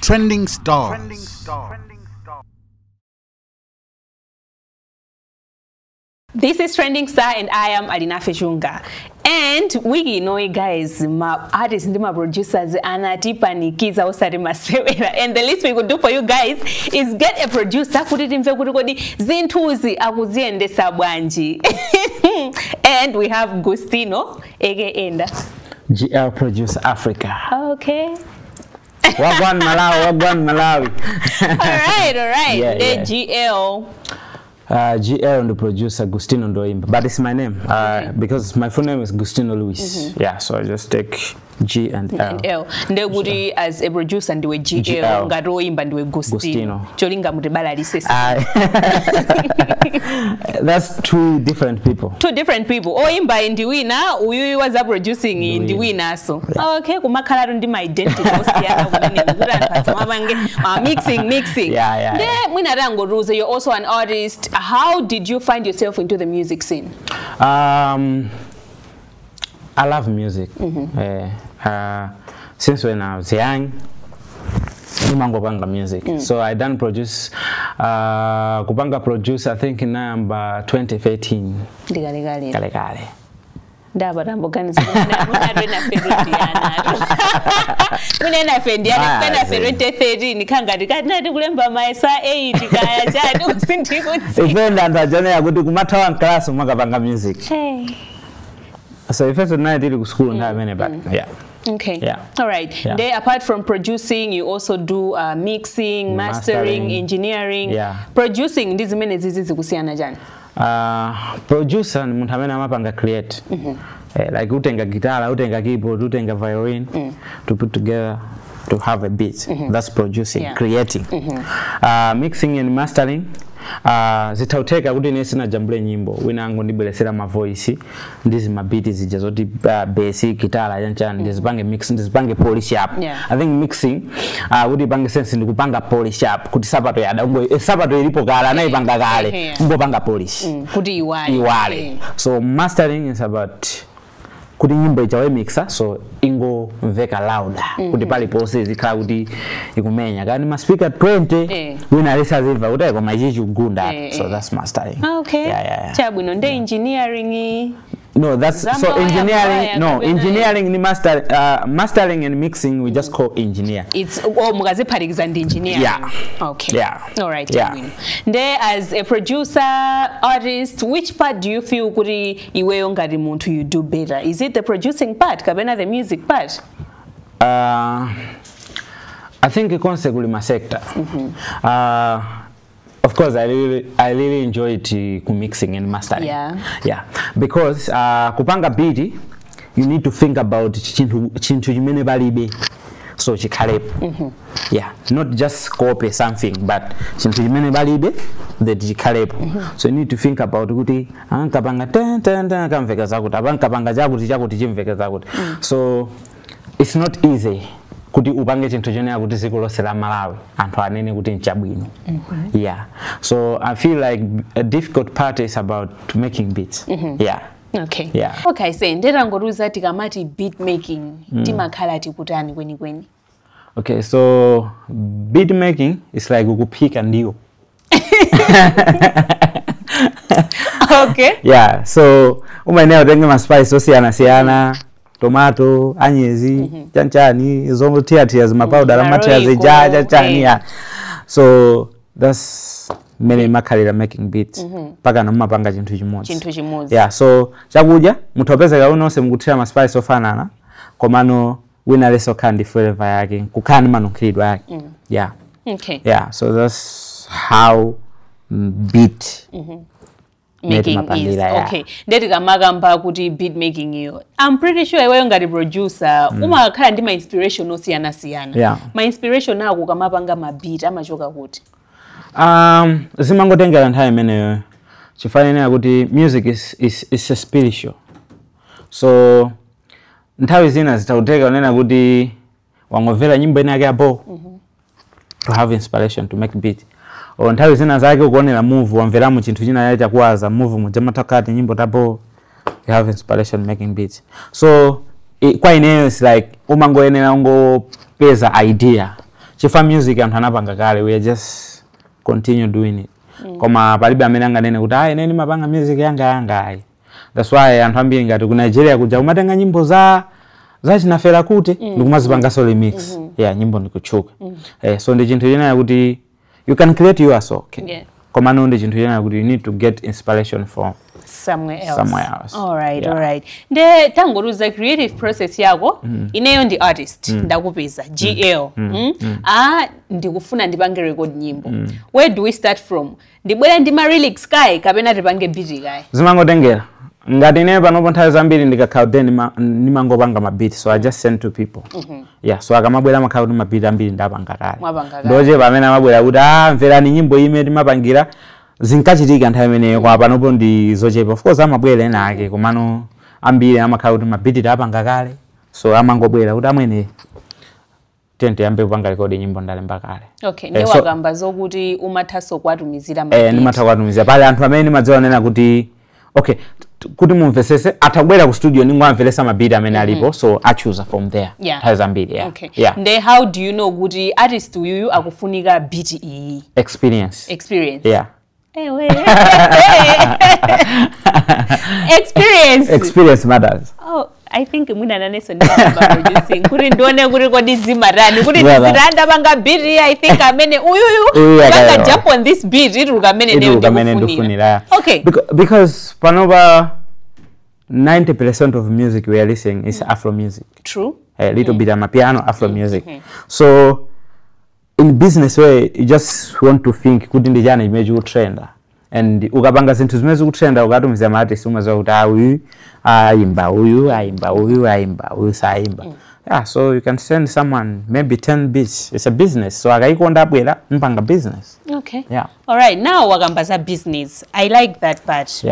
Trending Stars. This is Trending Star and I am Alinafe Chunga. And we know, guys, my artists and my producers anatipanikiza osati masewera. And the least we could do for you guys is get a producer kuti timve kuti kodi zinthuzi akuziyendesa bwanji. And we have Gustino aka Nda. GL Producer Africa. Okay. Wagwan Malawi, Wagwan Malawi. All right. Yeah, the yeah. GL. GL and the producer Gustino Ndoimba, but it's my name because my full name is Gustino Lewis. Yeah, so I just take G and L. And L. Ndekuti as a producer ndiwe GL, GL. Ngati woimba ndiwe Gustino. Gustino. Cholinga mutibalalise. That's two different people. Two different people. Oimba ndi wina, uyuyu waza producing ndi wina so. Okay, kumakhalatu ndi ma identity osiyana kumene kuti anthu asamapange mixing. Yeah, Nde yeah. mwina tangotiuze, you're also an artist. How did you find yourself into the music scene? I love music. Since when I was young, nimangopanga music. So I done produce, kupanga produce I think in number 2013. Ndikalekale. Kale kale. Ndaba tamboganiza mwina nafe ndiyana Ah, nafe 2013 khangati katinati kulemba maesa 8 kaya chani kusindikutsi. Ife ndi anthu ajanera kuti kumathawa mkalasi umakapanga music. Hey. So ife tonight tili ku school nthawi imene, but yeah. Okay. Yeah. All right. Yeah. Then apart from producing, you also do mixing, mastering, Mastering. engineering. Yeah. Producing ndi zimene zizi zikusiyana chani? Producer ni munthu amene amapanga create. Like utenga guitar, utenga keyboard, utenga violin to put together to have a beat. That's producing, Yeah. creating. Mixing and mastering zitauteka kuti ine sinajambule nyimbo wina angondibweresera ma voice ndizi ma beat zija zoti bass, guitar, chanchani, ndizipange mix, ndizipange polish up. Yeah. I think mixing kuti ipange sense ndikupanga polish up kuti sapato yada ungo sapato ilipo kale anayipanga kale ungopanga polish Kuti iwale. iwale. So mastering is about kuti nyimbo ichawe mixa so ingomveka louder kuti paliponse izikhala kuti ikumenya kani ma speaker 20 wina alisazimva kuti koma ichi chikugunda. So that's mastering. Okay. Yeah. Chabwino nde engineering. No, that's so Zamba engineering. waya, No, kapena- engineering ni master, mastering and mixing we just call engineer. It's oh mukaziphatikiza ndi engineering. Yeah. Okay. Yeah. All right. Yeah. Chabwino. Nde as a producer, artist, which part do you feel kuti iweyo ngati munthu you do better? Is it the producing part kapena the music part? I think konse kuli ma sector. Of course, I really enjoy it ku mixing and mastering. Yeah. Yeah. Because kupanga beat, you need to think about chinthu chimene palibe. So chikhalepo. Yeah. Not just copy something, but chinthu chimene palibe that chikhalepo. So you need to think about kuti ankapanga ten ten ten kamveka zakuti, apankapanga chakuti chakuti chimveka zakuti. So it's not easy kuti upange chinthu chonena kuti dziko lonse la Malawi anthu anene kuti nchabwino. Yeah. So I feel like a difficult part is about making beats. Yeah. Okay. Yeah. Okay, so ndetangotiuza tikamati beat making timakhala tikutani kwenikweni? Okay, so beat making is like kuphika ndiwo. Okay. Yeah, so umayenera utenge ma spice osiyana siyana, tomato, anyezi, chanchani, zomuthiyathia zimapauda lamathia Maroiko, zija chanchani yeah. So that's mmene imakhalira making beats mpaka nomapanga chinthu chimodzi. Chinthu chimodzi. Yeah, so chakudya munthu apezeka unonse mukuthira ma spice ofanana komano wina aliyense okhala ndi flavor yake kukhala ndi manunkhiridwe yake. Yeah. Okay. Yeah, so that's how beat Making is mapandira, yeah. Okay. Ndeti kamakamba kuti beat making iyo, I'm pretty sure iweyo ngati producer umakhala ndi ma inspiration osiyana siyana. Yeah. Ma inspiration ako kamapanga ma beat amachoka kuti? Zimangotengera nthawi imeneyo chifanira kuti music is a spiritual. So nthawi zina zitauteka unena kuti wangomvera nyimbo ina yake apo to have inspiration to make beat. Or nthawi zina zake ukuonera movie wamveramo chinthu china chakuwaza movie muja matakati nyimbo tapo you have inspiration making beats. So Kwa ineyo it's like umangoyenera ungopeza idea. Chifukwa music anthu anapanga kale, we are just continue doing it. Koma palibe amene anganene kuti ayi, ine ndimapanga music yanga yanga, ayi. That's why anthu ambiri ngati ku Nigeria kuja umatenga nyimbo za china Fela Kuti ndikumazipanganso remix, yeah, nyimbo ndikutchuka. So ndi chinthu china kuti you can create yours, okay, komano ndi chinthu china kuti you need to get inspiration from somewhere else. Somewhere else. All right. Yeah. All right, nde tangotiuza creative process yako. Ineyo ndi artist, ndakupeza GL. Ah, ndikufuna ndipange record nyimbo. Where do we start from? Ndibwere ndi ma lyrics kaye kapena tipange beat kaye? Zimangotengera. Ngati ine panopo, nthawi zambiri ndikakhala then ndimangopanga ma beat, so I just send to people. Yeah, so akamabwera amakhala kuti ma beat ambiri ndapanga kale. Mwapanga kale. Ndochepa amene amabwera kuti, "Ah, mverani nyimbo ime timapangira." Zinkachitika nthawi imeneyo, kwa panopo ndi zochepa. Of course amabwera ena ake, komano ambiri amakhala kuti ma beat tapanga kale, so amangobwera kuti, "Amwene, tiye tiyambe kupanga record, nyimbo ndalemba kale." Okay, nde wakamba zokuti umathanso kuwatumizira ma beat. Ndimatha kuwatumizira. Pali anthu amene ndimadziwa nena kuti okay, kuti mumvesese, atha kubwera ku studio ndingowamveresa ma beat amene alipo, so achuza from there. Nthawi zambiri, yeah. Okay. Yeah. Nde how do you know kuti artist uyuyu akufunika beat iyi? Experience. Experience. Yeah. Ewe. Experience. Experience matters. Oh, I think mwina nanenso ndiyamba producing kuti ndione kuti kodi zimatani, kuti Zimatani. ndizitanda panga beat iyi. I think amene uyuyu Uyu panga akayewa. jump on this beat, ituluka amene neyo Ituluka amene ndikufunira. ndikufunira. Okay. Because panopa 90% of music we are listening is Afro music. True. A little bit amapiano, Afro music. So in business way, you just want to think kuti ndi chani chimene chikutrenda, and ukapanga zinthu zimene zikutrenda, ukatumiza ma artist, umaziwa kuti, ah, uyu ayimba, uyu ayimba, uyu ayimba, uyu sayimba. Yeah, so you can send someone maybe 10 beats. It's a business, so akayikonda abwera, mpanga business. Okay. Yeah. All right, now wakamba za business. I like that part.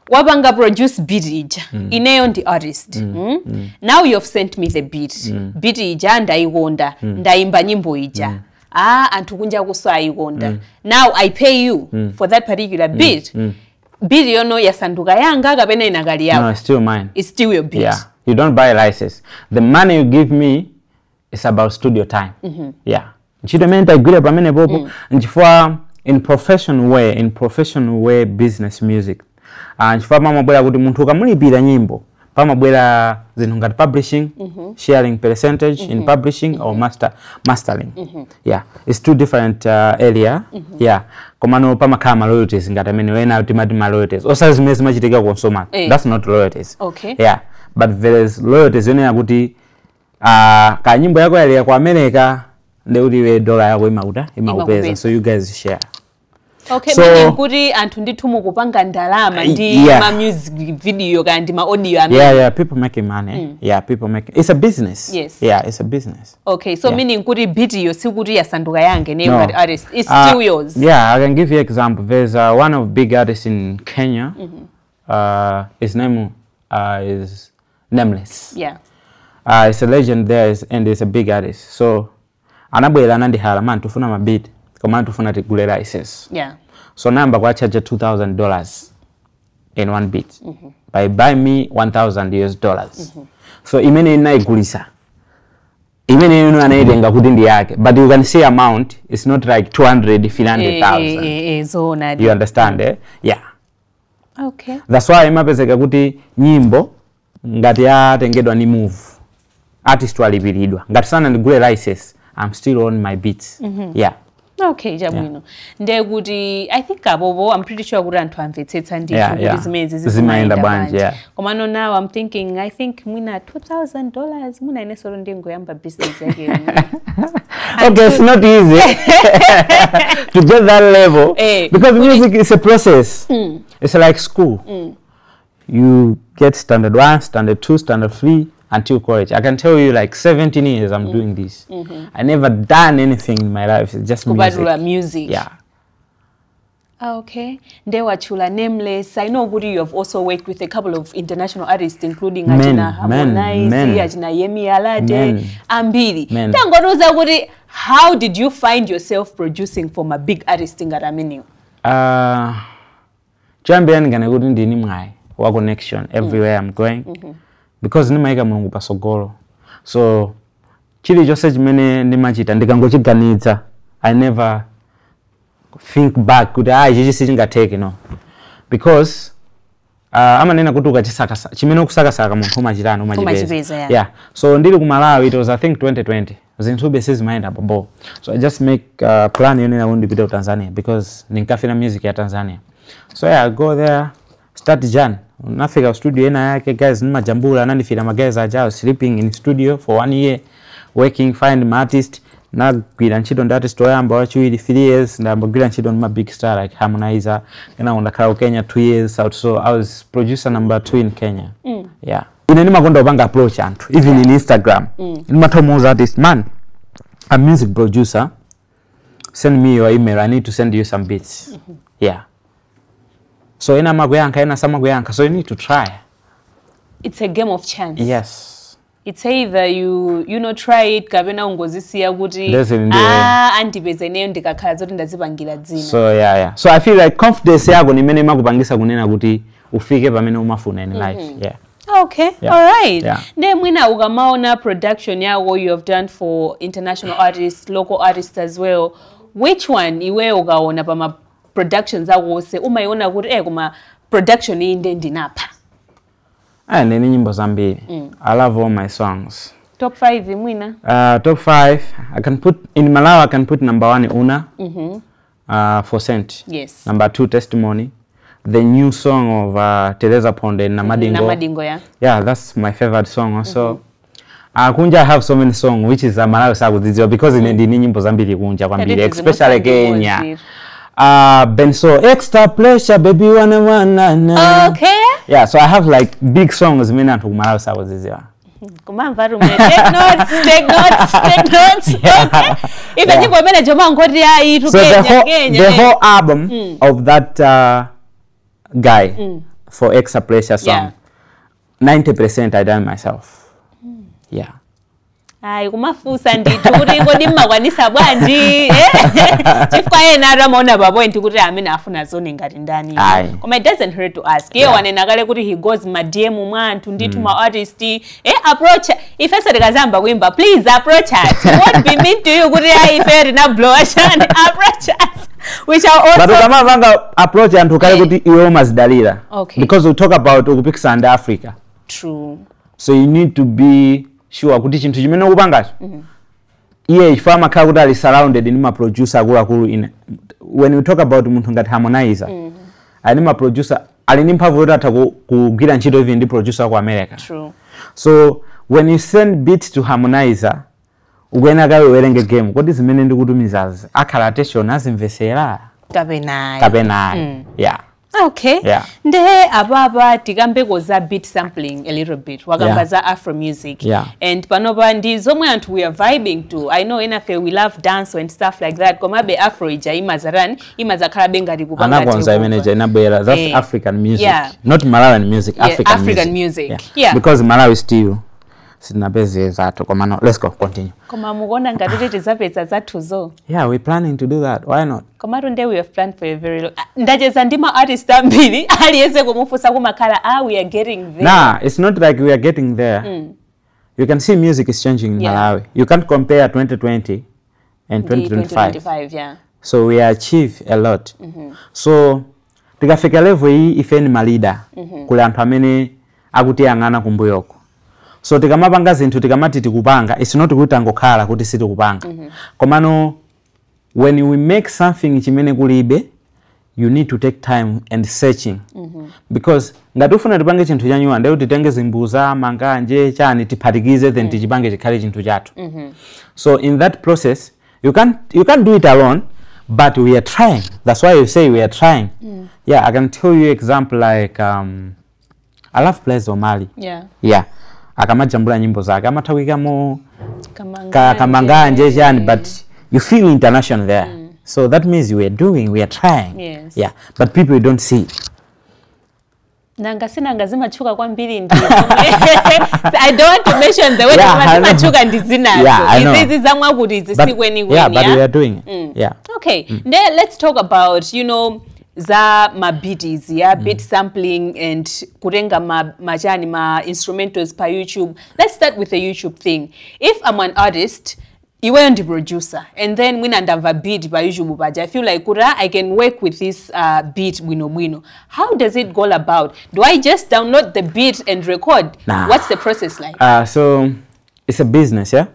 Wapanga produce beat ija. Ineyo ndi artist. Now you've sent me the beat. Beat ija ndayikonda, ndayimba nyimbo ija. Ah, anthu kunja kuso ayikonda. Now I pay you for that particular beat. Beat yono yasanduka yanga kapena inakali yako? No, it's still mine. It's still your beat? Yeah, you don't buy license. The money you give me is about studio time. Yeah, ntchito imene ndagwira pamene popo. Nchifukwa in professional way business music, nchifukwa pamabwera kuti munthu ukamulipira nyimbo, pamabwera zinthu ngati publishing, sharing percentage in publishing or mastering. Yeah, it's two different area. Yeah, komano pamakhala ma royalties ngati amene ena timati ma royalties, osati zimene zimachitika ku consumer. That's not royalties. Yeah, but there is royalties yonena kuti ka nyimbo yako yalira ku America, ndekuti iwe dola yako imakuta imakupeza. Imakupeza. So you guys share. Okay. So- Meaning kuti anthu ndithu mukupanga ndalama ndi ma music video kandi ndi ma audio amene. Yeah, people making money. Yeah, people making, it's a business. Yeah, it's a business. Okay, so Yeah. meaning kuti beat iyo sikuti yasanduka yange neyo No. ngati artist. It's still yours. Yeah, I can give you example. There's one of big artists in Kenya. His name is Nameless. It's a legend there is, and it's a big artist. So anabwera anandihire, "Man, tufuna ma beat, koma tufuna tigule license." So namba kwa charge $2000 in one beat. By buy me 1000 US dollars. So imene inaigulisa, imene ino anaitenga kuti ndi yake, but you can see amount it's not like 200 300,000. Zoona. You understand, eh? Yeah. Okay. That's why imapezeka kuti nyimbo ngati yatengedwa ni Move, artist walipiridwa, ngati sana ndigule license, I'm still on my beats. Yeah. Okay, chabwino. Ndiye kuti I think apopo I'm pretty sure kuti anthu amvetsetsa ndithu kuti zimenezi Zimayenda bwanji, yeah. Komano now I'm thinking, I think mwina $2000, mwina inesolo ndingoyamba business yake. Okay, it's not easy to get that level because music is a process. It's like school. You get standard 1, standard 2, standard 3 until college. I can tell you, like, 17 years I'm doing this. I never done anything in my life. It's just music. Kupatula music. Yeah. Ah, okay. Nde wachula Nameless. I know kuti you have also worked with a couple of international artists, including Men, achina men, Harmonize, men. achina Yemi Alade, Men. ambiri. Men. Tangotiuza kuti how did you find yourself producing for ma big artist ngati amenewo? Choyambira ndingane kuti ndini mwayi wa connection everywhere I'm going. Because nimayika Mulungu pasogolo. So chilichonse chimene ndimachita ndikangochiganiza, I never think back kuti ah, ichi sichingatheke, no. Because amanena kuti ukachisakasa chimene ukusakasaka munthu umachitani, umachipeza. Umachipeza, yeah. Yeah. So ndili ku Malawi, it was I think 2020, zinthu sizimayenda bobo, so I just make plan yonena kuti ndipite ku Tanzania because ndinkafuna music ya Tanzania. So yeah, I go there, start Jan, nafika studio ena yake, guys, nimajambula, anandifira ma guys aja. I was sleeping in studio for one year working, find my artist. Nagwira ntchito ndi artist oyamba, wachiwiri, 3 years ndayamba ntchito ndi ma big star like Harmonizer. Kenako ndakhala ku Kenya 2 years out, so I was producer number 2 in Kenya. Yeah, ine ndimakonda kupanga approach anthu, even in Instagram. Ndimatha kumuuza artist, "Man, I'm music producer, send me your email, I need to send you some beats." Yeah, so ena amakuyankha, ena samakuyankha, so you need to try. It's a game of chance. Yes. It's either you try it kapena ungozisiya kuti Listen, ndiye. Ah, andipeza ineyo ndikakhala zoti ndazipangira dzina. So yeah, so I feel like confidence yako ni imene imakupangisa kunena kuti ufike pamene umafuna in life, yeah. Okay, Yeah. all right. Yeah. Ndiye mwina ukamaona production yako you have done for international artists, local artists as well, which one iwe ukaona pama productions ako onse umayiona kuti eh, koma production iyi nde ndinapha? Aya, ndine nyimbo zambiri. I love all my songs. Top 5 mwina. Top 5, I can put in Malawi, I can put number 1 Una for Cent. Number 2, Testimony, the new song of Teresa Ponde and Namadingo. Namadingo, yeah. Yeah, that's my favorite song also. Kunja I have so many songs which is Malawi sakudzidziwa because ine ndine nyimbo zambiri kunja kwambiri, especially Kenya. Benso, Extra Pressure, Baby Wana Wana Na. Yeah, so I have like big songs zimene anthu ku Malawi sakudzidziwa. Kumamva rumwe, take notes, take notes, take notes. Okay, ife nyimbo imene jomangoti ayi tu So the Kenya, whole, Kenya, the eh. whole album of that guy for Extra Pressure song, 90% I done myself. Yeah. Ayi, kumafunsa ndithu kuti kodi mmakwanisa bwanji, eh? Chifukwa ena atamaona pa point kuti amene afuna zone ngati ndani. Ayi. Koma it doesn't hurt to ask. Iye wanena kale kuti he goes ma DM mwa anthu ndithu, ma artist, eh, approach. Ifenso tikazamba kuimba, please approach us. We won't be mean to you kuti ayi, ife tinablowa chani. Approach us, we shall also But ukamapanga approach anthu kale kuti iwe umazidalira. Because we talk about ukupikisana ndi Africa. True. So you need to be sure kuti chinthu chimene ukupangacho, iye ife amakhala kuti ali surrounded ndi ma producer akuluakulu. In when we talk about munthu ngati Harmonizer, ali ndi ma producer, ali ndi mphamvu yoti atha kugwira ntchito even ndi producer ku America. True. So when you send beats to Harmonizer, ukuyenera kawe uwerenge game kodi zimene ndikutumizazi akhala attention, azimvesera kapena ayi. Kapena ayi. Yeah. Okay. Yeah. Nde apapa tikambeko za beat sampling a little bit. Wakamba za Afro music. And panopa ndi zomwe anthu we are vibing to. I know enafe we love dance and stuff like that. Komabe Afro ija imazarani, imazakhala ngati kupanga Anakonza takeover. imene inabwera, that's African music, not Malawian music. Yeah, African, African music. Music. Yeah. Because Malawi still sitinapeze zathu, koma no, let's go, continue. Koma mukuona ngati tizapeza zathuzo? Yeah, we're planning to do that, why not? Komatu nde we have planned for a very long. Ah, ndacheza ndi ma artist ambiri, aliyense kumufunsa kumakhala, ah, we are getting there. Nah, it's not like we are getting there. You can see music is changing in Malawi. You can't compare 2020 and Ndi 2025. 2025, yeah. So we achieve a lot. So tikafika level iyi, ife ni ma leader, kuli anthu amene akutiyang'ana kumbuyoko. So tikamapanga zinthu, tikamati tikupanga, it's not kuti tangokhala kuti sitikupanga. Komano when we make something chimene kulibe, you need to take time and searching, because ngati ufuna tipange chinthu chanyuwa, ndiye kuti titenge zimbuza, manganje, chani, tiphatikize, then tichipange chikhale chinthu chathu. So in that process you can't do it alone, but we are trying. That's why you say we are trying. Yeah, I can tell you example like I love Blaze Omali. Yeah, akamajambula nyimbo zake amatha kuyikamo kamanganje chani, but you feel international there. So that means we are doing, we are trying. Yeah, but people don't see. Nanga sinanga zimatchuka kwambiri ndi, I don't want to mention the word, Yeah, koma I know. zimatchuka ndi zinazo. Yeah, I know. Izizi zamwakuti izi But, sikwenikweni. yeah, but we are doing it, yeah. Okay, then let's talk about, Za ma beats, yeah, beat sampling and kutenga machani ma instrumentals pa YouTube. Let's start with the YouTube thing. If I'm an artist, iweyo ndi producer, and then mwina ndamva beat pa YouTube paja, I feel like kura I can work with this beat bwino bwino. How does it go about? Do I just download the beat and record? Nah. What's the process like? So it's a business, yeah.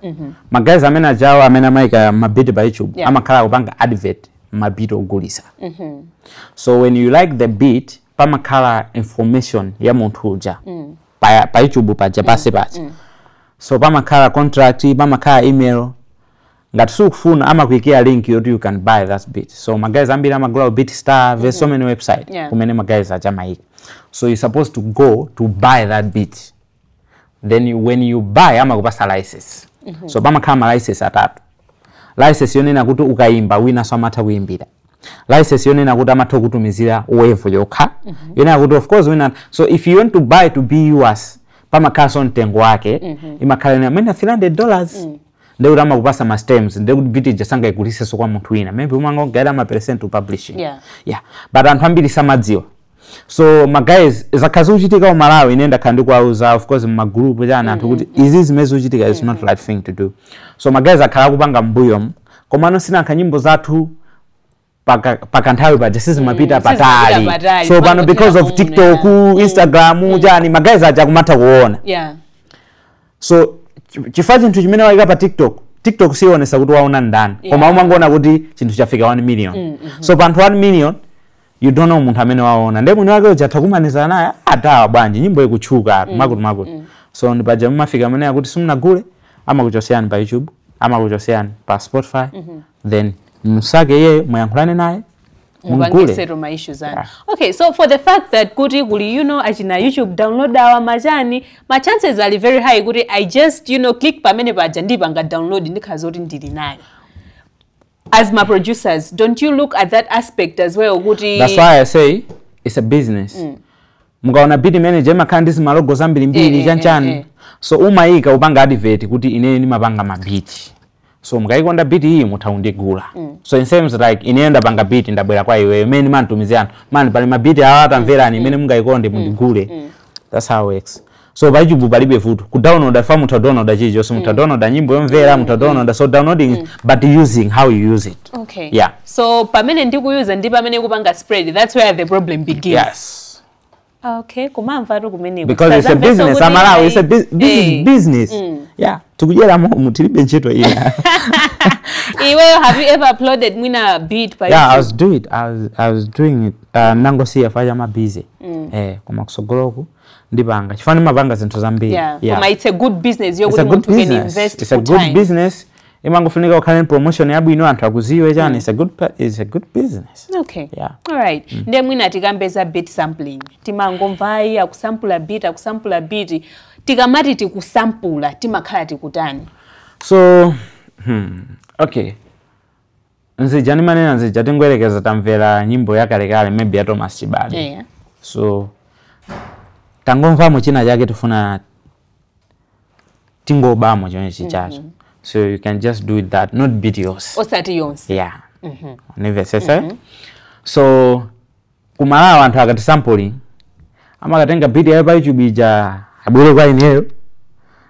Ma guys amene ajawo amene amayika ma beat pa YouTube amakhala kupanga advert ma beat ogulisa. So when you like the beat, pamakhala information ya munthu uja pa YouTube paja pasi paja. So pamakhala contract, pamakhala email. Ngati sukufuna amakuikira link yoti you can buy that beat. So ma guys ambiri amagula BeatStar, there's so many website kumene ma guys aja amayika. So you're supposed to go to buy that beat. Then when you buy amakupasa license. So pamakhala ma license atatu. License yonena kuti ukayimba wina so amatha kuyimbira. License yonena kuti amatha kutumizira wave yokha. Yonena kuti of course wina. So if you want to buy to be yours, pamakhala so mtengo wake imakhala ina mwina $300. Ndekuti amakupasa ma stems, ndekuti beat ija sangaigulisenso kwa munthu wina. Maybe umangogaira ma percent to publishing. Yeah. But anthu ambiri samadziwa. So ma guys zakhala zikuchitika ku Malawi, ine ndakhala ndikuwauza of course ma group chani anthu kuti izi zimene zikuchitika is not right thing to do. So ma guys akhala akupanga mbuyomu, komano sinankha nyimbo zathu pakanthawi paja sizimapita patali. So pano because of TikTok, Instagram chani ma guys aja kumatha kuona. So chifukwa chinthu chimene wayika pa TikTok, TikTok sionesa kuti waona ndani, koma umangoona kuti chinthu chafika 1 million. So panthu 1 million you don't know munthu amene waona. Ndiye mwini wake uja atakumanizana naye atawa bwanji nyimbo ikutchuka makuti makuti. So ndipaja mumafika amene akuti simunagule, amakuchoseyani pa YouTube, amakuchoseyani pa Spotify, then musake iye muyankhulane naye mugule. Ma issues anu. Okay, so for the fact that kuti kuli, you know, achina YouTube download awa machani, ma chances are very high kuti I just, you know, click pamene paja ndipanga download ndikhazoti ndili nayo. As my producers, don't you look at that aspect as well? Kuti That's why I say it's a business. Mukaona beat manager imakhala ndi malogo zambirimbiri chanchani. So umayika upanga advert kuti ine ndimapanga ma beat. So mukaikonda beat iyi mutha kundigula. So in terms like ine ndapanga beat ndabwera kwa iwe imene mantumizira anthu. Man pali ma beat awa tamverani imene mungaikonde mundigule. That's how it works. So pa YouTube palibe vuto. Ku download fa mutha download chilichonse, mutha download nyimbo yomvera, mutha download. So downloading but using how you use it. Okay. Yeah. So pamene ndikuyuza ndi pamene kupanga spread, that's where the problem begins. Yes. Okay, kumamva tu kumene. Because it's a business. Amalawi, it's a this is business. Yeah. Tukujera mo tilibe ntchito ina. Iwe, have you ever uploaded mwina beat pa Yeah, YouTube? I was doing it. I was doing it. Nangosiya faja ma busy. Koma kusogoloku ndipanga. Chifani mapanga zinthu zambiri. Yeah. Koma it's a good business. It's a good Munthu can business. invest It's a full good time. business. Imangofunika ukhale promotion yabwino anthu akuziwe chani. It's a good business. Okay. Yeah. All right. Ndiye mwina tikambeza beat sampling. Timangomva akusampula beat, akusampula beat. Tikamati tikusampula, timakhala tikutani. So, okay. Nzija ndimanena nzija tingoyerekeza tamvera nyimbo yakalekale maybe ya Thomas Chibade. Yeah. So tangomvamo china chake tifuna tingobamo chimene chichacho. So you can just do it that, not beat yours. Osati yonse. Yeah. Unimvesese? So kumalawa anthu akati sampling amakatenga beat yayo pa YouTube ija abwere kwa ineyo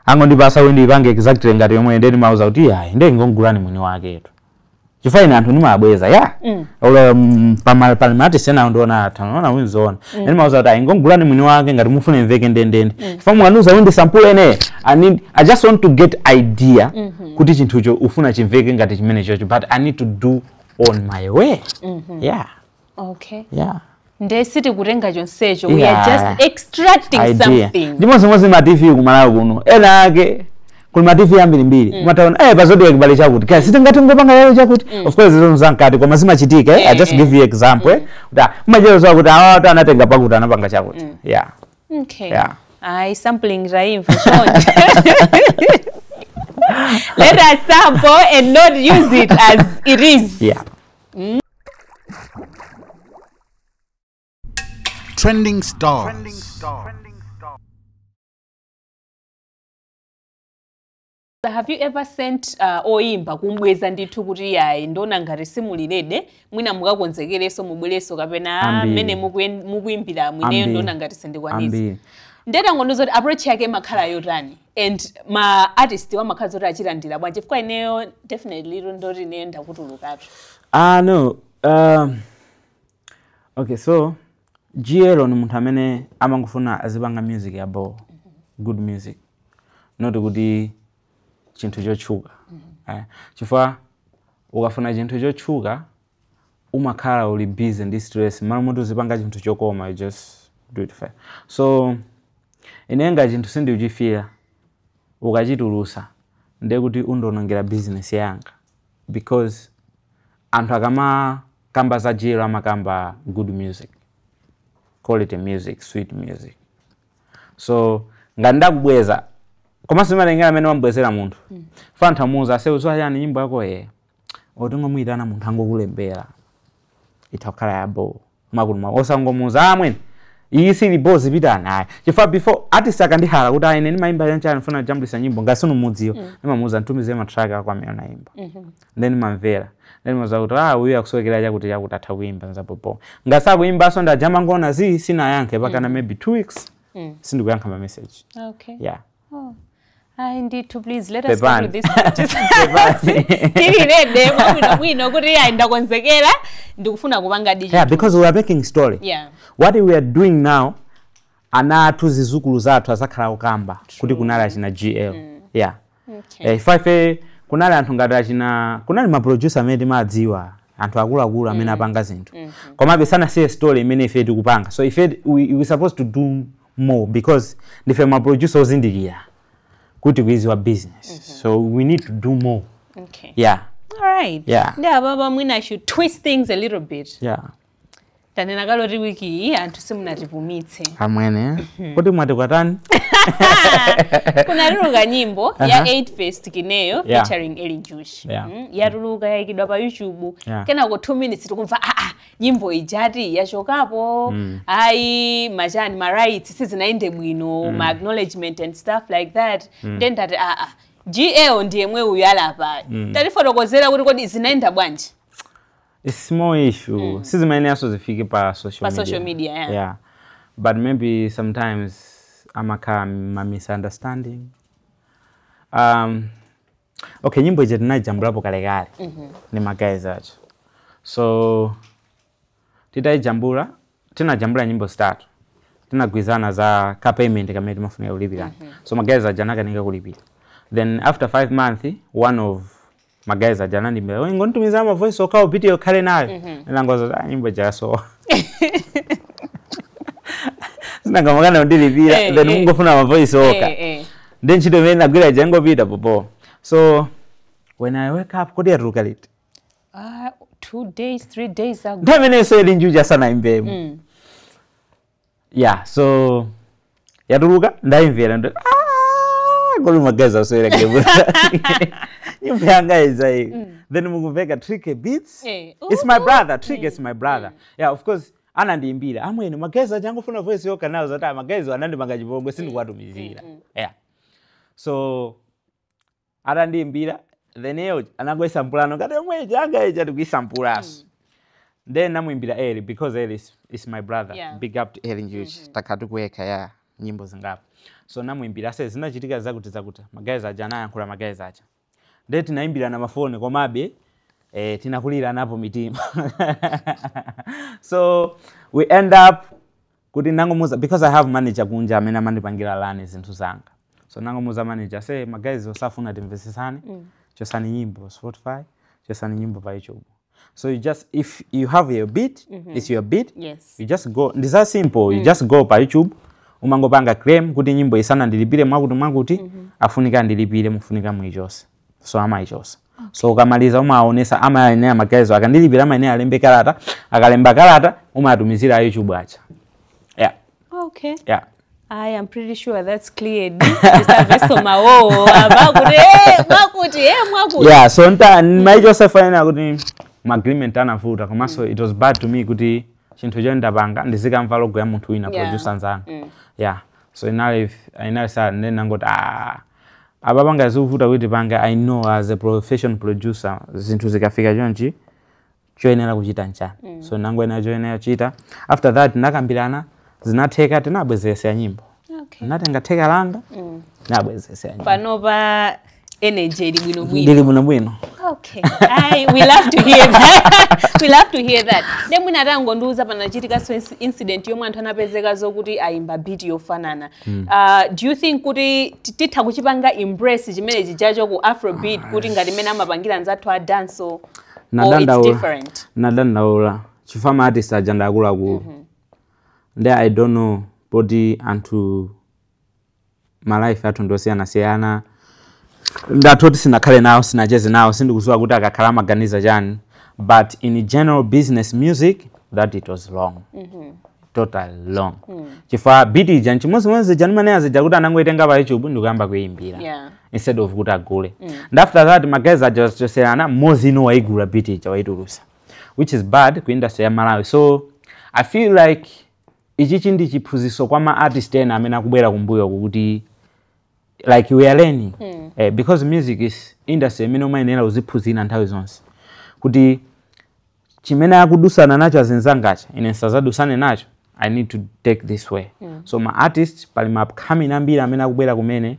angondipasa wendi ipange exactly ngati yomwe ndeni mauza kuti ayi ndiye ngongulani mwini waketu. Chifukwa ine anthu ndimabweza ya. Ola pamati sena ndiona tanaona winzoona. Ndeni mauza kuti ayi ngongulani mwini wake ngati mufune mveke ndendende. Chifukwa mwanuza wendi sample ene I just want to get idea kuti chinthucho ufuna chimveke ngati chimene chocho, but I need to do on my way. Yeah. Okay. Yeah. Ndesiti kutenga chonsecho, we are just extracting something. Ndimozimozi ma TV kumalawi kuno. Ena ake kuli ma TV ambirimbiri. Umataona pa Zodiac bali chakuti. Kaya sitingati ngopanga yalo chakuti. Of course izo zankati koma zimachitika. I just give you example. Kuti umachero zakuti awa anatenga pakuti anapanga chakuti. Yeah. Okay. Yeah. Ai sampling raimva chonde. Let us sample and not use it as it is. Yeah. Trending stars. Have you ever sent oyimba kumbweza ndithu kuti yayi ndona ngati simulilede mwina mukakonzekereso mubwereso kapena mmene mukuimbira mwineyo ndona ngati sindikwanisa ndetangondiza kuti approach yake makhala yotani and ma artist wamakhala zoti achilandira bwanji chifukwa ineyo definitely ndoti ineyo ndakutulukatu. No. Okay, so GL ni munthu amene amangofuna azipanga music yabo, good music, not kuti chinthu chotchuka. Chifukwa ukafuna chinthu chotchuka umakhala uli busy ndi stress, malo moti uzipanga chinthu chokoma, you just do it fair. So inenga chinthu sindikuchifira ukachitulusa ndiye kuti undonongera business yanga, because anthu akamakamba za GL amakamba good music, quality music, sweet music. So ngati ndakubweza komanso imalengera amene wambwezera munthu. Fantha muza aseuziwa chani nyimbo yako ye otingomuyitana munthu angokulembera itha kukhala yabo makuluma osangomuza amwene iyi sili bozi pita naye. Chifukwa before artist akandihala kuti ine ndimayimba chanchani ndifuna kujambulisa nyimbo ngati sinumudziwa, ndimamuuza ntumize ma track ako amene anayimba. Then mamvera. Then maza kuti uyu akusokera chakuti chakuti atha kuimba nzapopo. Ngati sakuimbanso ndajama ngona zi sinayankhe pakana maybe 2 weeks. Sindikuyankha ma message. Okay. Yeah. Oh. I need to please let us go to this. Tili mwino kuti ya ndakonzekera ndikufuna kupanga digital. Yeah, because we are making story. Yeah. What we are doing now ana athu zizukulu zathu azakhala kukamba kuti kunali achina GL. Yeah. Okay. Ife kunali anthu ngati achina kunali ma producer amene timadziwa anthu akuluakulu amene apanga zinthu. Komabe sanasiye story imene ife tikupanga. So ife we supposed to do more because ndife ma producer ozindikira kuti kuiziwa business. So we need to do more. Okay. Yeah. All right. Yeah. Nda baba mwina should twist things a little bit. Yeah. Tanena kaloti wiki iyi anthu simunatipumitse. Amwene. Kuti mwati kwatani? Kunatuluka nyimbo ya 8 Fest kineyo featuring Eli Njuchi. Yeah. Yatuluka yayikidwa pa YouTube. Yeah. Kenako 2 minutes tikumva nyimbo ijati yachokapo. Ayi machani ma rights sizinaende bwino, ma acknowledgement and stuff like that. Then that GL ndiye mwe uyu alapa. Tatifotokozera kuti kodi zinaenda bwanji. It's a small issue. Sizimaene aso zifike pa social pa media. Social media, yeah. Yeah. But maybe sometimes amaka ma misunderstanding. Okay, nyimbo ije tinajambulapo kalekale. Ni magays acho. So titaijambula, tinajambula nyimbo zitatu. Tinagwizana za ka payment kamene timafunika kulipira. So magays aja anakanika kulipira. Then after 5 months, one of magays aja anandimbira, "Ngonitumiza ma voice okha video khale nayo." Ndinangoza nyimbo jaso. Sinangamakana ndilipira, then ungofuna ma voice okha. Then ntchito imene ndagwira ija ingopita popo. So when I wake up kodi yatuluka liti? 2 days, 3 days ago. Ndamenenso Eli Njuchi asanaimbemo. Yeah, so yatuluka ndaimvera ndo kodi magazi aswera game. Nyimbo yanga iza iyi. Then mukumveka Tricky Beats. It's my brother, Tricky is my brother. Yeah, of course anandiimbira. Amwene magazi achangofuna voice yokha nawo zati magazi anandimanga chipongwe sindikuwatumizira. Yeah. So atandiimbira then iyo anangoisampulano ngati yomwe yanga ija tikuisampulaso. Then namuimbira Eli because Eli is my brother. Yeah. Big up to Eli Njuchi. Takati kuweka ya nyimbo zingapo. So namuimbira ase zinachitika zakuti zakuti magazi aja anayankhula magazi aja. Then tinaimbira na mafoni komabe tinakulira napo mitima. So we end up kuti nangomuza because I have manager kunja amene amandipangira lani zinthu zanga. So nangomuza manager say magazi osafuna timvesesane. Chosani nyimbo Spotify, chosani nyimbo pa YouTube. So you just, if you have your beat, it's your beat. Yes. You just go, it's that simple. You just go pa YouTube, umangopanga claim kuti nyimbo isana ndilipire mwakuti mwakuti, afunika ndilipire mufunika muichose. So amaichose. Okay. So ukamaliza umaonesa amaenea magazo akandilipira amaenea alembe kalata, akalemba kalata umatumizira YouTube acha. Yeah. Okay. Yeah. I am pretty sure that's cleared. Mr. Veso Mao, mwakuti, mwakuti. Yeah, so nta maichose final kuti agreement anavuta komanso it was bad to me kuti chinthu cho ndapanga ndizikamva logo ya munthu wina producer nzanga. Yeah. So inali inali sa nangoti Apapanga zikuvuta kuti panga. I know as a profession producer, zinthu zikafika chonchi, choyenera kuchita nchani? So nangoyenera choyenera kuchita. After that nakambirana, zinatheka, tinabwezesera nyimbo. Natenga theka langa, nabwezesera nyimbo. Panopa energy ili bwinobwino. Ndili bwinobwino. Okay. We love to hear that. We love to hear that. Then mwina atangondiuza, panachitika incident yomwe anthu anapezeka zokuti ayimba beat yofanana. Do you think kuti titha kuchipanga embrace chimene chijacho ku Afrobeat, kuti ngati mmene amapangira anzathu a dance, or it's Nadandaula. different? Nadandaula chifukwa ma artist aja ndi akuluakulu. Nde I don't know, poti anthu ma life athu ndosiyanasiyana, ndathu sinakhale nawo, sinacheze nawo, sindikudziwa kuti akakhala amaganiza chani, but in general business music, that it was wrong, total wrong, chifukwa beat ija nchimodzimodzi ija ndimanena zija kuti anangoitenga pa YouTube ndikuyamba kuyimbira instead of kuti agule. And after that ma guys aja choserana mmodzi ino waigula beat ija, waitulusa, which is bad ku industry ya Malawi. So I feel like ichichi ndi chiphunzitso kwa ma artist ena amene akubwera kumbuyo, kuti like we are learning, because music is industry imene umayenera uziphunzira nthawi zonse, kuti chimene akudusana nacho azinzangacha, ine nsazadusane nacho. I need to take this way. So ma artist, pali ma upcoming ambiri amene akubwera kumene,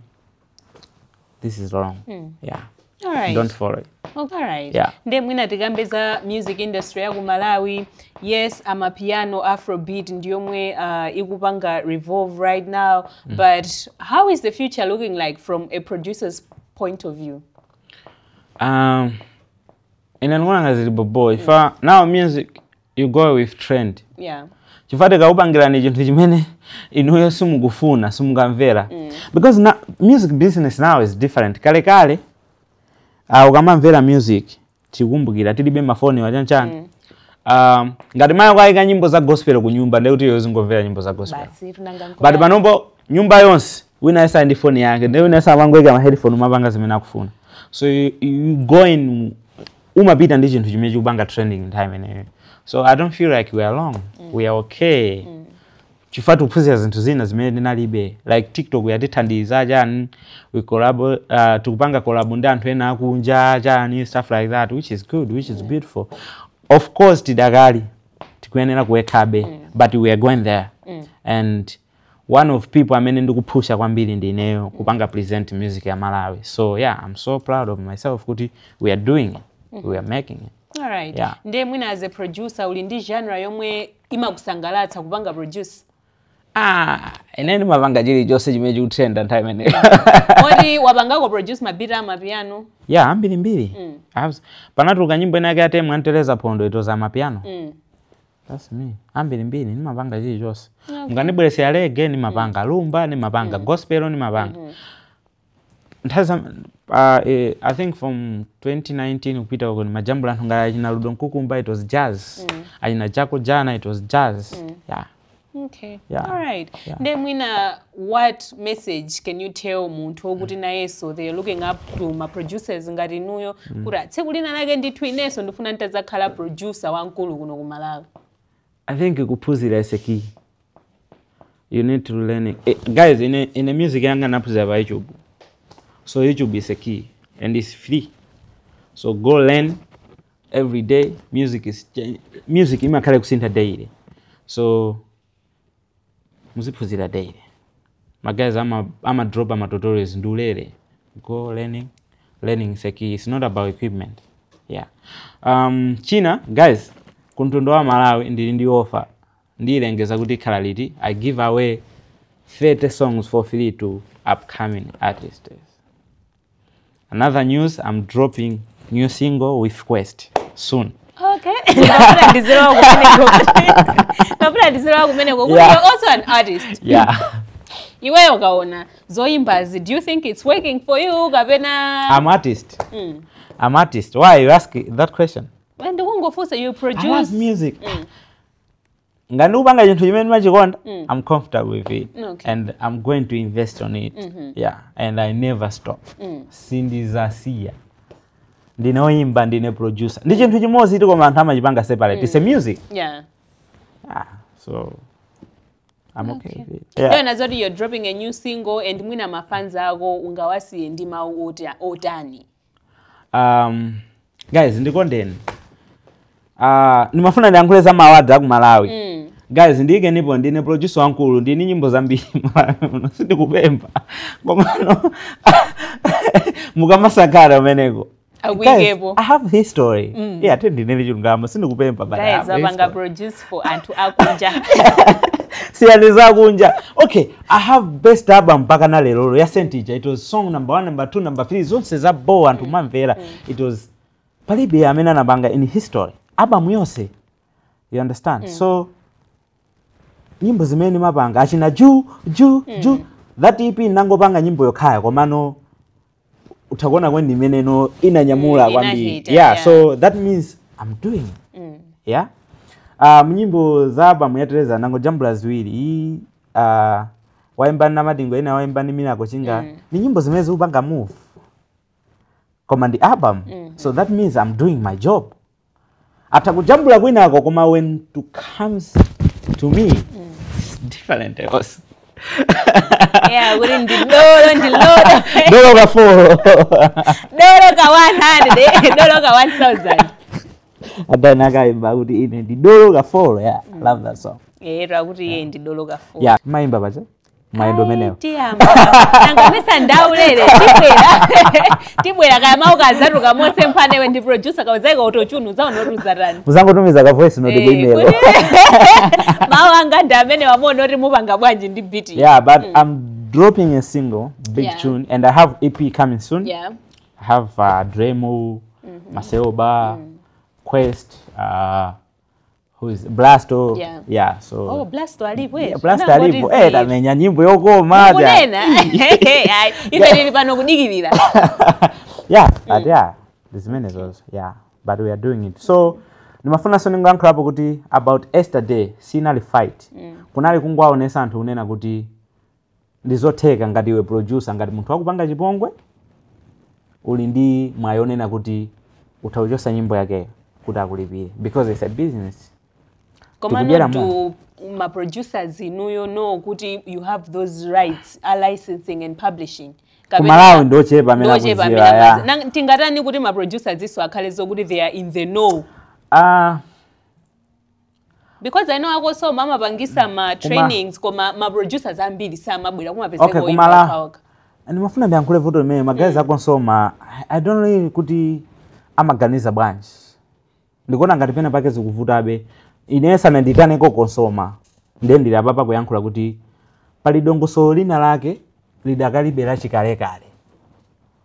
this is wrong, yeah. All right. Don't follow it. All right. Yeah. Ndiye mwina tikambe za music industry ya ku Malawi. Yes, amapiano, Afrobeat ndiyomwe ikupanga revolve right now. But how is the future looking like from a producer's point of view? Ine ndikuona ngati zili bobo ifa. Now music, you go with trend, chifukwa tikakupangirani chinthu chimene inuyo simukufuna, simukamvera, because na, music business now is different. Kale kale ukamamvera music, tikumbukira tilibe mafoni wachanchani, ngati mayi kwayika nyimbo za gospel ku nyumba, ndekuti iwe uzingomvera nyimbo za gospel. Basi tunanga. But panopo nyumba yonse wina yese ali ndi foni yake, ndi wina yese amangoyika ma headphone, umapanga zimene akufuna. So you go in, umapita ndi chinthu chimene chikupanga trending nthawi imeneyo. So I don't feel like we are wrong. We are okay, chifukwa tikuphunzira zinthu zina zimene tinalibe, like TikTok yatithandiza chani, we collab, tikupanga collab ndi anthu ena akunja chani, stuff like that, which is good, which is beautiful. Of course tidakali tikuyenera kuwekhabe, but we are going there, and one of people amene ndikuphusha kwambiri ndi ineyo kupanga present music ya Malawi. So yeah, I'm so proud of myself kuti we are doing it, we are making it. All right. Yeah. Ndiye mwina as a producer, uli ndi genre yomwe imakusangalatsa kupanga produce? Ah, ine ndimapanga chilichonse chimene chikutrenda nthawi imeneyo. Oti wapangako produce ma beat amapiano? Yeah, ambirimbiri. Panatuluka nyimbo ina yake atemu antereza phondo, it was amapiano. That's me. Ambirimbiri, ndimapanga chilichonse. Mukandibweresera reggae ndimapanga, rumba ndimapanga, gospel ndimapanga. Nthawi I think from 2019 kupita uko ndimajambula anthu ngati achina Ludo Nkukumba, it was jazz. Achina Jako Jana, it was jazz. Yeah. Okay. Yeah. All right. Yeah. Ndiye mwina what message can you tell munthu wokuti nayenso they are looking up to ma producers ngati inuyo, kuti tsiku lina lake ndithu inenso ndifuna nditadzakhala producer wamkulu kuno ku Malawi? I think kuphunzira is a key. You need to learn it. Guys, in a music yanga naphunzira pa YouTube. So YouTube is a key and it's free. So go learn every day. Music imakhala kusintha daily. So muziphunzira daily. My guys, I'm a drop ama tutorials ndulere. Go learning. Learning is a key. It's not about equipment. Yeah. China, guys, kumtundu wa Malawi ndili ndi offer. Ndilengeza kuti ikhala liti. I give away 30 songs for free to upcoming artists. Another news, I'm dropping new single with Quest soon. Okay. Ndafuna ndizilowa kumeneko. Ndafuna ndizilowa kumeneko. Yeah. You're also an artist. Yeah. Iweyo ukaona zoyimbazi, do you think it's working for you kapena? I'm artist. I'm artist. Why you ask that question? Ndikungofunsa, you I produce. love music. Ngati ndikupanga chinthu chimene ndimachikonda, I'm comfortable with it. And I'm going to invest on it. Yeah. And I never stop. Sindizasiya. Ndine oyimba, ndine producer. Ndi chinthu chimodzi, koma anthu amachipanga separate. It's a music. Ah, so I'm okay with it. Yeah. Yeah. Nazoti you're dropping a new single and mwina mafans ako ungawasiye ndi mawu otani. Guys, ndikondeni. Nimafuna ndiyankhule za ma awards aku Malawi. Guys, ndike nipo ndine producer wankulu, ndine nyimbo zambiri Malawi, sindikupempha. Komano mukamasakara umeneko. Guys, I have history. Yeah, tendinene chilungamo sindikupempha, but I Guys, have apanga history. produce for anthu akunja. Siyani zakunja. Okay, I have best album mpaka na lero ya Sentija. It was song number 1, number 2, number 3 zonse za bo anthu mamvera. It was palibe amene anapanga in history. Album yonse. You understand? So nyimbo zimene mapanga achina ju ju ju that EP nangopanga nyimbo yokhaya komano utakuona kwendi imene no inanyamula kwambiri. Inahita, Yeah, yeah. so that means I'm doing it. Yeah. Nyimbo za album ya Teresa nangojambula ziwiri. Iyi waimba na Madingo ina waimba ni Mina Kochinga. Ni nyimbo zimene zikupanga move. Koma ndi album. So that means I'm doing my job. Atakujambula kwinako koma when to comes to me it's different else. Yeah, kuti ndilolo ndilolo. Dolo ka 4. Dolo ka 100, dolo ka 1000. Adani akaimba kuti ine ndi dolo ka 4. Yeah, I love that song. Rakuti iye ndi dolo ka 4. Yeah, maimba pacha. Maendo menewo. Tiyamba. Nangamisa ndaulere tibwera. Tibwera kaya mau kazatuka mose mphanewe ndi producer kauzaika autotune uzaonotuza tani. Muzangotumiza ka voice note ku email. Mawu anga ndi amene wamuona kuti mupanga bwanji ndi beat. Yeah, but I'm dropping a single, big tune, and I have EP coming soon. I have Dremo, Maseoba, Quest, who is Blasto. Yeah, so Oh, Blasto alipo eh. Yeah, Blasto alipo. Tamenya nyimbo yokoma. Kunena. Ai, ife tili pano kudikirira. Yeah, but yeah, there's many those. Yeah, but we are doing it. So nimafuna so ningoyankhulapo kuti about Esther Day sinali fight. Kunali kungwaonesa anthu kunena kuti ndizotheka ngati iwe producer, ngati munthu wakupanga chipongwe uli ndi mwayi onena kuti utauchosa nyimbo yake kuti akulipire because it's a business. Komano Tikudyera do ma producers inuyo know kuti you have those rights a licensing and publishing? Ku Malawi ndochepa amene Ndochepa akudziwa, amene yeah. akudziwa. Tingatani kuti ma producers iso akhale zokuti they are in the know? Because I know akoso mamapangisa ma trainings koma ma producers ambiri samabwera kumapezeka Okay, oimba okhaokha. Ndimafuna ndiyankhule vuto limene ma guys a COSOMA I don't really kuti amaganiza bwanji. Ndikuona ngati pena pake zikuvutabe. Ine sananditaneko COSOMA. Ndiye ndili apapa kuyankhula kuti pali dongosolo lina lake lidakalibe lachikalekale.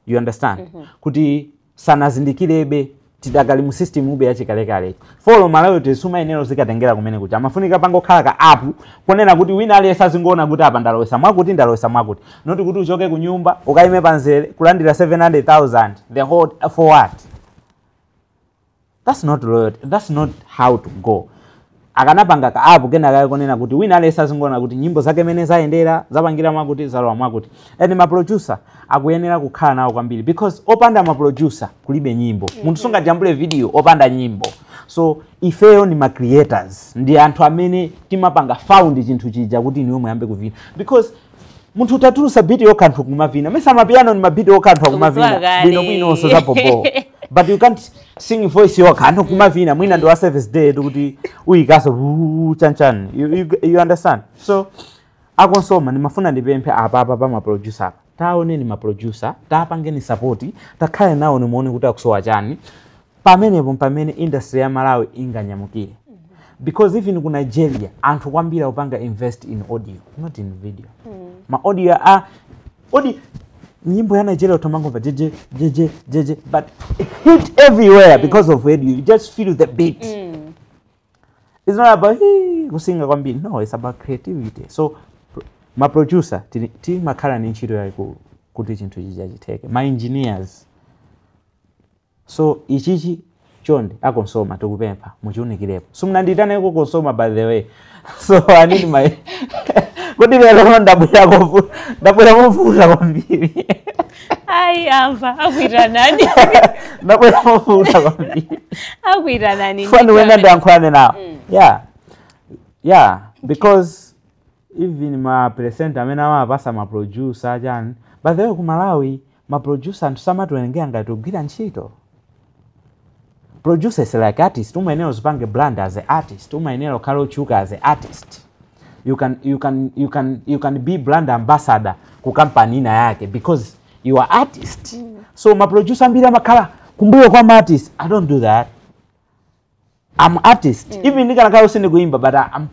You understand? Kuti sanazindikirebe tidakali mu system ube yachikalekale. Follow Malawi tisuma inelo zikatengera kumene kuti amafunika pangokhala ka app kunena kuti wina aliyense azingoona kuti apa ndalowesa mwakuti ndalowesa mwakuti. Not kuti uchoke ku nyumba ukayime panzere kulandira 700,000 the whole for what? That's not loyalty. That's not how to go. Akanapanga ka app kena kaya kunena kuti wina aliyense azingoona kuti nyimbo zake mene zayendera zapangira mwakuti zalowa mwakuti. And ma producer akuyenera kukhala nawo kwambiri because opanda ma producer kulibe nyimbo. Munthu sungajambule video opanda nyimbo. So ifeyo ni ma creators, ndi anthu amene timapanga found chinthu chija kuti niwe muyambe kuvina. Because munthu utatulusa beat yokha anthu kumavina. Mesa mapiano ni mabeat yokha anthu akumavina. Kuzwakale. Bwino bwino za popo. But you can't sing voice yokha anthu kumavina. Mwina ndi wa service day kuti uyikaso chanchan. You understand? So a COSOMA nimafuna ndipemphe apa pa ma producer apa. Taoneni ma producer, tapangeni support, takhale nawo nimuone kuti akusowa chani. Pamenepo pamene industry ya Malawi inganyamukire. Because even ku Nigeria anthu kwambiri akupanga invest in audio, not in video. Ma audio a audio nyimbo ya Nigeria utamangomva jeje jeje jeje but it hit everywhere because of audio. You just feel the beat. It's not about hey, kusinga kwambiri. No, it's about creativity. So ma producer timakhala ni ntchito yayikulu kuti chinthu chija chitheke. Ma engineers. So ichichi chonde a COSOMA tikupempha muchiwunikirepo. Simunandiyitaneko COSOMA by the way. So I need my kuti lero ndabwera movuta kwambiri. Ayi amva akuitanani. Ndabwera movuta kwambiri. Akuitanani. Fani wena ndiyankhulane nawo. Yeah. Yeah, because Even ma percent amene amapasa ma producer chani. By the way, ku Malawi ma producer anthu samatiwerengera ngati kugwira ntchito. Producers like artist, umayenera uzipange brand as an artist, umayenera ukhale otchuka as an artist. You can be brand ambassador ku company ina yake because you are artist. So ma producer ambiri amakhala kumbuyo kwa ma artist. I don't do that. I'm artist. Even ndikanakhala sindikuimba, but I'm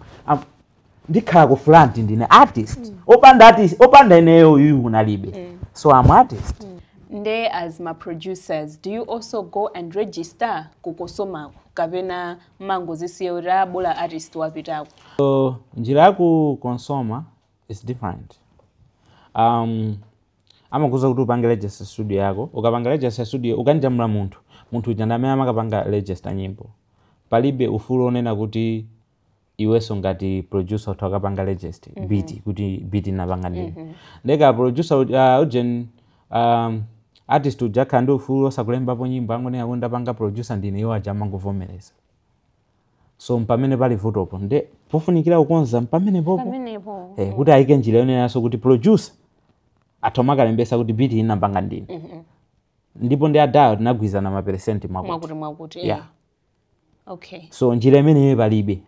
ndikhala ku front, ndine artist. Opanda artist, opanda ineyo uyu kunalibe. So I'm artist. Nde as ma producers, do you also go and register ku COSOMA kapena mangozisiya kuti bola artist wapitako? So njira yaku COSOMA is different. Amakuza kuti upange register studio yako. Ukapanga register studio, ukanjamula munthu, munthu uja ndi amene amakapanga register nyimbo. Palibe ufulu onena kuti iwenso ngati producer utha ukapanga register beat kuti beat inapanga ndini. Ndeka producer ujen artist uja akhala ndi ufulu osakulembapo nyimbo, angonena kuti ndapanga producer ndine, iwo aja amangovomereza. So mpamene pali vutopo, nde pofunikira kukonza mpamene popo. Pamenepo. Kuti ayike njira yonenaso kuti producer atha makalembesa kuti beat inapanga ndine, ndipo ndi adayo tinagwizana ma percent mwakuti mwakuti mwakuti. Yeah. Okay. So njira imeneyo palibe,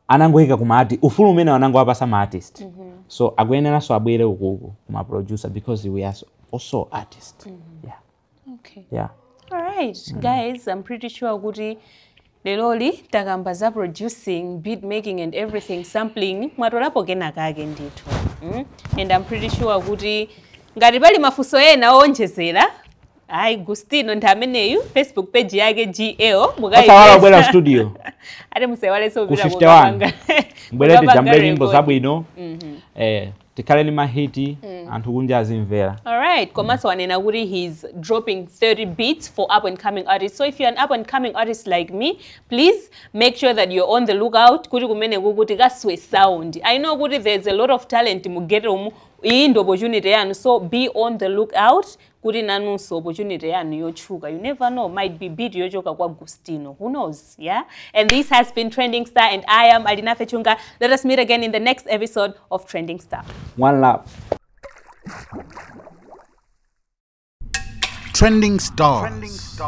anangoyika kuma artist ufulu umene anangowapasa ma artist. So akuyeneranso abwere ukuku kuma producer because we are also artist, yeah. Okay. Yeah. All right, guys, I'm pretty sure kuti leloli takamba za producing, beat making and everything, sampling, mwatolapo kena kake ndithu. And I'm pretty sure kuti ngati pali mafunso ena owonjezera, ayi, Gustino ndi ameneyu, Facebook page yake GL. Osaiwala kubwera studio. Ate musaiwalenso ku kupita 51. Mbwere kukapanga tijambule nyimbo record. zabwino, tikhale ni ma hit, anthu kunja azimvera. All right. Komanso wanena kuti he's dropping 30 beats for up and coming artists. So if you're an up and coming artist like me, please make sure that you're on the lookout kuti kumene kukuti kaswe sound. I know kuti there's a lot of talent mu ghetto mu, iyi ndi opportunity yanu. So be on the lookout kuti nanunso opportunity yanu yotchuka. You never know, might be beat yochoka kwa Gustino. Who knows? Yeah? And this has been Trending Star and I am Alinafe Chunga. Let us meet again in the next episode of Trending Star. One love. Trending Stars.